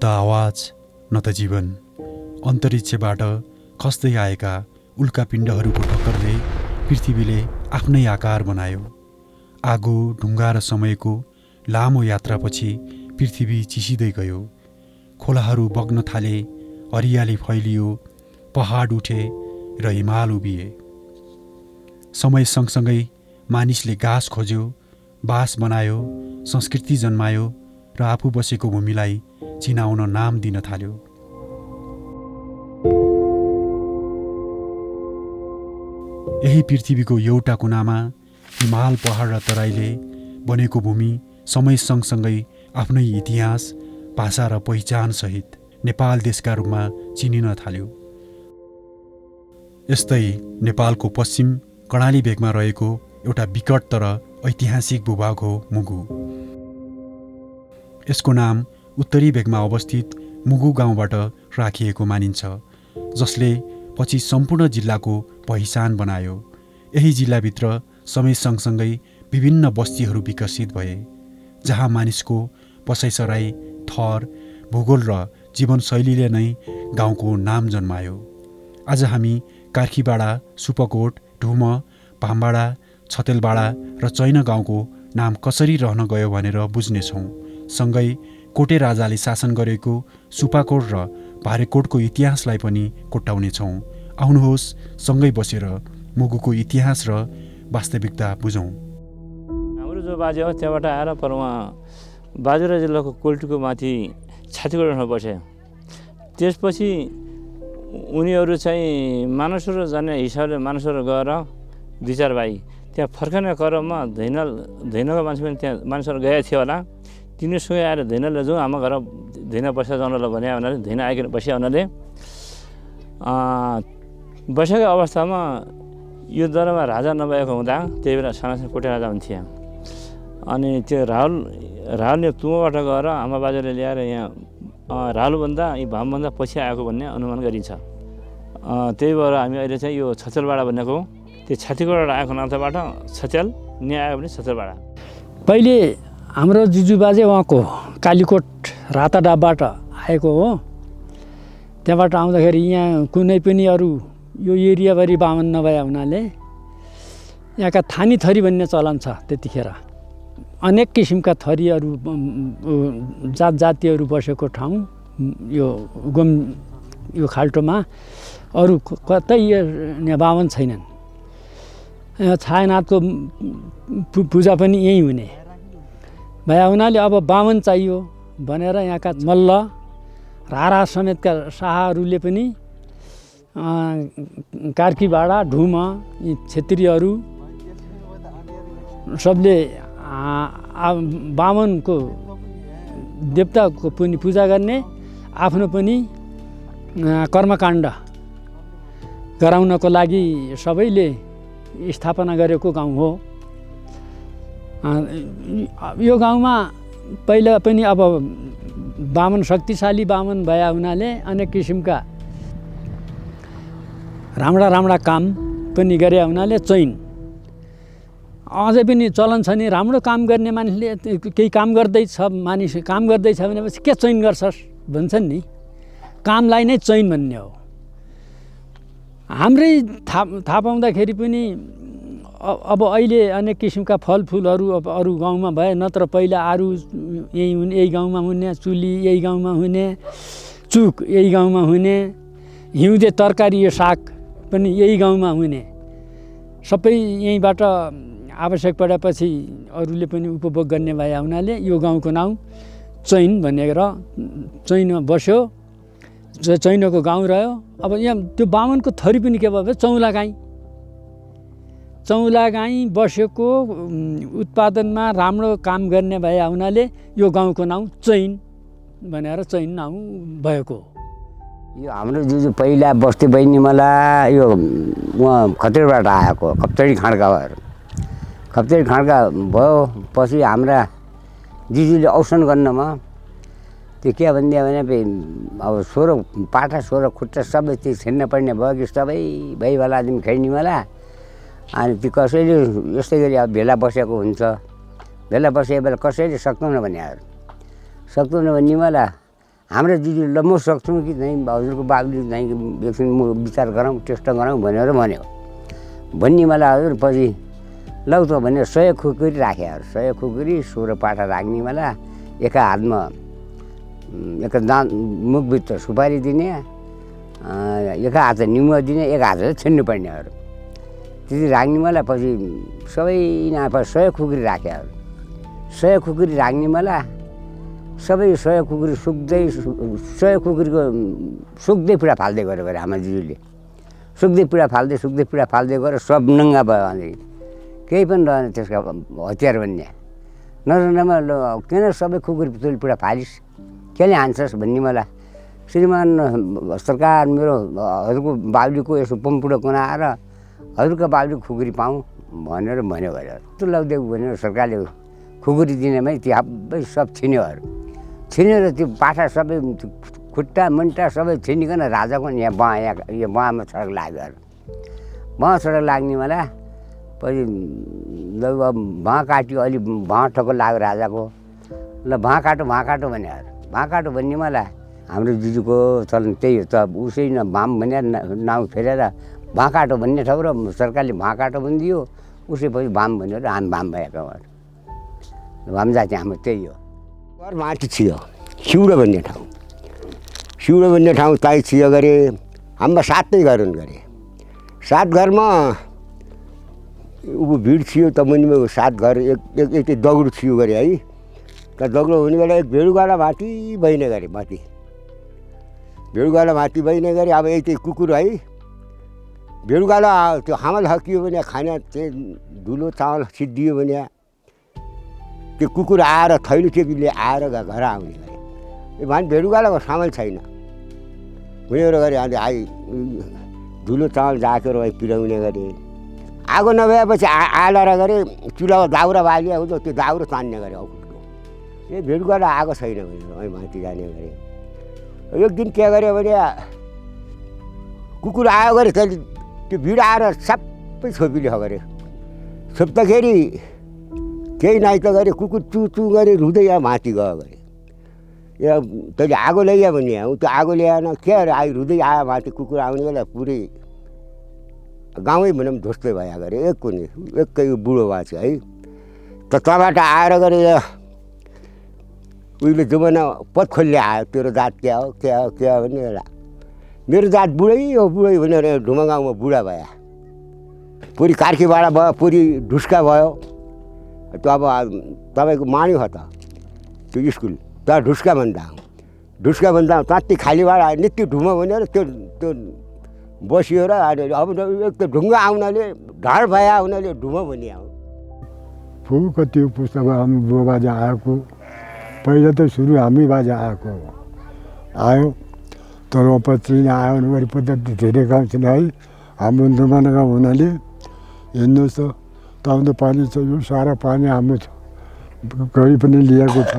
त आवाज न त जीवन। अन्तरिक्षबाट खस्दै आएका उल्कापिण्डहरूको टक्करले पृथ्वीले आफ्नै आकार बनायो। आगो, ढुङ्गा र समयको लामो यात्रापछि पृथ्वी चिसिँदै गयो। खोलाहरू बग्न थाले, हरियाली फैलियो, पहाड उठे र हिमाल उभिए। समय सँगसँगै मानिसले घाँस खोज्यो, बास बनायो, संस्कृति जन्मायो र आफू बसेको भूमिलाई चिनाउन नाम दिन थाल्यो। यही पृथ्वीको एउटा कुनामा हिमाल, पहाड र तराईले बनेको भूमि समय सँगसँगै आफ्नै इतिहास, भाषा र पहिचानसहित नेपाल देशका रूपमा चिनिन थाल्यो। यस्तै नेपालको पश्चिम कर्णाली भेगमा रहेको एउटा विकट तर ऐतिहासिक भूभाग हो मुगु। यसको नाम उत्तरी भेगमा अवस्थित मुगु गाउँबाट राखिएको मानिन्छ, जसले पछि सम्पूर्ण जिल्लाको पहिचान बनायो। यही जिल्लाभित्र समय सँगसँगै विभिन्न बस्तीहरू विकसित भए, जहाँ मानिसको बसाइसराई, थर, भूगोल र जीवनशैलीले नै गाउँको नाम जन्मायो। आज हामी कार्खीबाडा, सुपकोट, ढुम, भामबाडा, छतेलबाडा र चैन गाउँको नाम कसरी रहन गयो भनेर बुझ्नेछौँ। सँगै कोटे राजाले शासन गरेको सुपाकोट र भारेकोटको इतिहासलाई पनि कोट्याउनेछौँ। आउनुहोस् सँगै बसेर मुगुको इतिहास र वास्तविकता बुझौँ। हाम्रो जो बाजे हो त्यहाँबाट आएर पर उहाँ बाजुरा जिल्लाको कोल्टीको माथि छातीगढमा बसे। त्यसपछि उनीहरू चाहिँ मानसुर जाने हिसाबले मानसुर गएर दुई चार भाइ त्यहाँ फर्कने क्रममा धैनको मान्छे पनि त्यहाँ मानसुर गएको थियो होला। तिनीसँगै आएर धैनले जाउँ, हाम्रो घर धैन बसेर जाउनलाई भने हुनाले धैन आइकन बसिया हुनाले बसेको अवस्थामा यो दरमा राजा नभएको हुँदा त्यही बेला साना कोटे राजा हुन्थे। अनि त्यो राहुलले तुमाबाट गएर आमा बाजेले ल्याएर यहाँ राहुलभन्दा यी भामभन्दा पछि आएको भन्ने अनुमान गरिन्छ। त्यही भएर हामी अहिले चाहिँ यो छचेलबाडा भनेको त्यो छातीगढबाट आएको नाताबाट छचेल नि आयो भने छचेलबाडा। पहिले हाम्रो जुजु बाजे उहाँको कालीकोट राताडाबाट आएको हो। त्यहाँबाट आउँदाखेरि यहाँ कुनै पनि अरू यो एरियाभरि बामन नभए हुनाले यहाँका थानी थरी भन्ने चलन छ। त्यतिखेर अनेक किसिमका थरीहरू, जात जातिहरू बसेको ठाउँ यो खाल्टोमा अरू कतै बामन छैनन्। छायानाथको पूजा पनि यहीँ हुने भए हुनाले अब बामन चाहियो भनेर यहाँका मल्ल, रारा समेतका शाहहरूले पनि कार्कीबाडा, ढुम यी क्षेत्रीहरू सबले बामनको देवताको पनि पूजा गर्ने, आफ्नो पनि कर्मकाण्ड गराउनको लागि सबैले स्थापना गरेको गाउँ हो। यो गाउँमा पहिला पनि अब बामन शक्तिशाली बामन भए हुनाले अनेक किसिमका राम्रा काम पनि गरे हुनाले चैन अझै पनि चलन छ नि। राम्रो काम गर्ने मानिसले केही काम गर्दैछ, मानिस काम गर्दैछ भनेपछि के चैन गर्छस् भन्छन् नि, कामलाई नै चैन भन्ने हो। हाम्रै थाहा पाउँदाखेरि पनि अब अहिले अनेक किसिमका फलफुलहरू अब अरू गाउँमा भए, नत्र पहिला आरू यही गाउँमा हुने, चुली यही गाउँमा हुने, चुक यही गाउँमा हुने, हिउँदे तरकारी यो साग पनि यही गाउँमा हुने, सबै यहीँबाट आवश्यक परेपछि अरूले पनि उपभोग गर्ने भए हुनाले यो गाउँको नाउँ चैन भनेर चैन बस्यो, चैनको गाउँ रह्यो। अब यहाँ त्यो बामनको थरी पनि के भयो, चौला गाई बसेको उत्पादनमा राम्रो काम गर्ने भए हुनाले यो गाउँको नाउँ चैन भनेर चैन नाउँ भएको। यो हाम्रो जुजु पहिला बस्ती बहिनी मलाई यो उहाँ खत्रीबाट आएको, खप्तडी खाँडका भयो। पछि हाम्रा जिजुले औसन गर्नमा त्यो के भनिदियो भने अब 16 पाटा 16 खुट्टा सबै त्यो छिन्न पर्ने भयो कि सबै भइवाला आदमी खेड्ने वाला। अनि त्यो कसैले यस्तै गरी अब भेला बसेको हुन्छ, भेला बसेको बेला कसैले सक्दैन भने सक्दैन भने मलाई हाम्रो दिदी ल म सक्छु कि चाहिँ हजुरको बाबुले चाहिँ एकछिन म विचार गरौँ टेस्ट गरौँ भनेर भन्यो भन्ने मलाई हजुर पछि लौ त भनेर 100 खुकुरी राखे 100 खुकुरी 16 पाठा राख्ने मलाई एका हातमा एका मुखभित्र सुपारी दिने एका हात निमुवा दिने एक हातले छिन्नु पर्नेहरू त्यति राख्ने मलाई पछि सबै नापा 100 खुकुरी राखे 100 खुकुरी राख्ने मलाई सबै 100 खुकुरी सुक्दै 100 खुकुरीको सुक्दै पुरा फाल्दै गऱ्यो गरे हाम्रो दिदीले सुक्दै पुरा फाल्दै गएर सब नङ्गा भयो अनि केही पनि रहेन त्यसका हतियार भन्ने नरनमा किन सबै खुकुरी तैँले पुरा फालिस् केले हान्छस् भन्ने मलाई श्रीमान सरकार मेरो हजुरको बाबुलीको यसो पम्पुडो कुनाएर हजुरको बाबुलीको खुकुरी पाऊँ भनेर भन्यो गरे त्यो लौदेऊ भनेर सरकारले खुकुरी दिनेमै त्यो सबै सब छिन्यो र त्यो पाठा सबै खुट्टा मुन्टा सबै छिनिकन राजाको यहाँ बाँमा सडक लाग्यो बाँ सडक लाग्ने मलाई पछि भाँ काट्यो अलि भाँ ठोको लाग्यो राजाको ल भाँ काटो भने भाँ काटो भन्ने मलाई हाम्रो दिदीको चलन त्यही हो त उसै न भाम भनेर नाउँ फेरेर भाँ काटो भन्ने ठाउँ र सरकारले भाँ काटो पनि दियो उसै पछि भाम भनेर हामी भाम भएको भाम जाति हाम्रो त्यही हो घर माथि थियो सिउडो भन्ने ठाउँ ताई थियो गरे हाम्रो 7 घर गरे 7 घरमा ऊ भिड थियो त मुनिमा 7 घर एक दगुड थियो गरे है त दगुड हुने बेला एक भेडुगाला माथि बहिने गरे भेडुगाला माथि बहिने गरे अब यति कुकुर है भेडुगाला त्यो हामल हकियो भने खाना चाहिँ धुलो चामल सिद्धियो भने त्यो कुकुर आएर थैलो टेकीले आएर घर आउने गरे भने भेडुगालाको सामान छैन हुनेर गरे अनि धुलो चामल जाकेर पिराउने गरे आगो नभएपछि आलार गरे चुलामा दाउरा बालिया हुँदो त्यो दाउरा तान्ने गरे औकुटको ए भेडुगाला आगो छैन भने माथि जाने गरे एक दिन के गर्यो भने कुकुर आयो गरे त्यसले त्यो भिड आएर सबै छोपिले गरे छोप्दाखेरि केही नाइ त गरे कुकुर चु गरे रुँदै माथि गयो गरे तैँले आगो ल्याइया भने त्यो आगो ल्याएन के अरे रुँदै आयो माथि कुकुर आउने बेला पुरै गाउँै भनौँ ध्वस्तै भयो गरे एकै बुढो भएको छ है त तबाट आएर गरे उहिले जमाना पत्खोलले आयो तेरो जात के हो भन्ने बेला मेरो जात बुढै हो भनेर ढुङ्गा गाउँमा बुढा भयो पुरी कार्कीबाट भयो पुरी ढुस्का भयो त्यो अब तपाईँको मान्यो हो त त्यो स्कुल त ढुस्का भन्दा तात्ति खालीबाट नित्य ढुङ्गा भनेर त्यो बसियो र अब एक त ढुङ्गा आउनाले ढाड भए हुनाले ढुङ्गा भनिया हो फुको त्यो पुस्तामा हामी बुवा बाजा आएको पहिला त सुरु हामी बाजा आयो तर पछि आयो वरिपरि धेरै गाउँ छैन है हाम्रो जमाना गाउँ हुनाले हेर्नुहोस् त ताउँदो पानी छ यो सारा पानी हाम्रो छ गरी पनि लिएको छ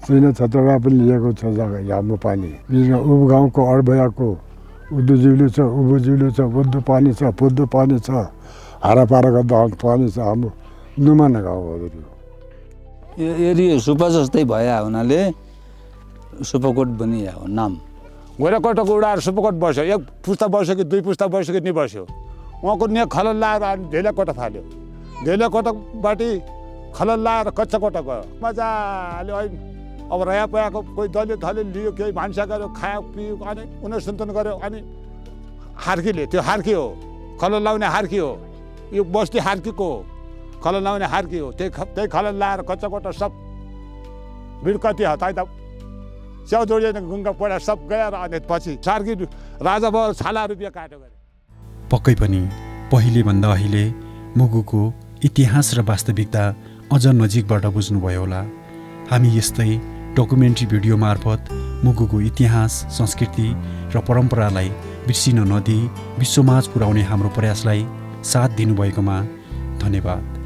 छैन छतरा पनि लिएको छ जग्गा हाम्रो पानी उब गाउँको अडभयाको उद्धुजिउलो छ उभुजिउलो छ बुद्धु पानी छ पुद्धु पानी छ हारापाराको दाउँ पानी छ हाम्रो नुमाना गाउँहरू यो एरिया सुपा जस्तै भए हुनाले सुपाकोट बनिया हो नाम गोराकोटको उडाएर सुपाकोट बस्यो एक पुस्ता बस्यो कि 2 पुस्ता बस्यो कि नि बस्यो उहाँको ने खलल लाएर ढेलाकोटा फाल्यो ढेलाकोटाबाट खलल लाएर कच्चा कोटा गयो मजाले अब रया पयाको कोही दलियो थले लियो केही भान्सा गर्यो खायो पियो अनि उनीहरू सुन्तन गर्यो अनि हार्कीले त्यो हार्की हो खलल लाउने हार्की हो यो बस्ती हार्कीको हो खलल लाउने हार्की हो त्यही खलल लाएर कच्चा कोटा सब भिड कति हताइ त च्याउ जोडिएन गुङ्गा पढा सब गएर अनि पछि सार्की राजा भयो छाला रुपियाँ काट्यो गरे पक्कै पनि पहिलेभन्दा अहिले मुगुको इतिहास र वास्तविकता अझ नजिकबाट बुझ्नुभयो होला हामी यस्तै डकुमेन्ट्री भिडियो मार्फत मुगुको इतिहास संस्कृति र परम्परालाई बिर्सिन नदिई विश्वमाझ पुर्याउने हाम्रो प्रयासलाई साथ दिनुभएकोमा धन्यवाद।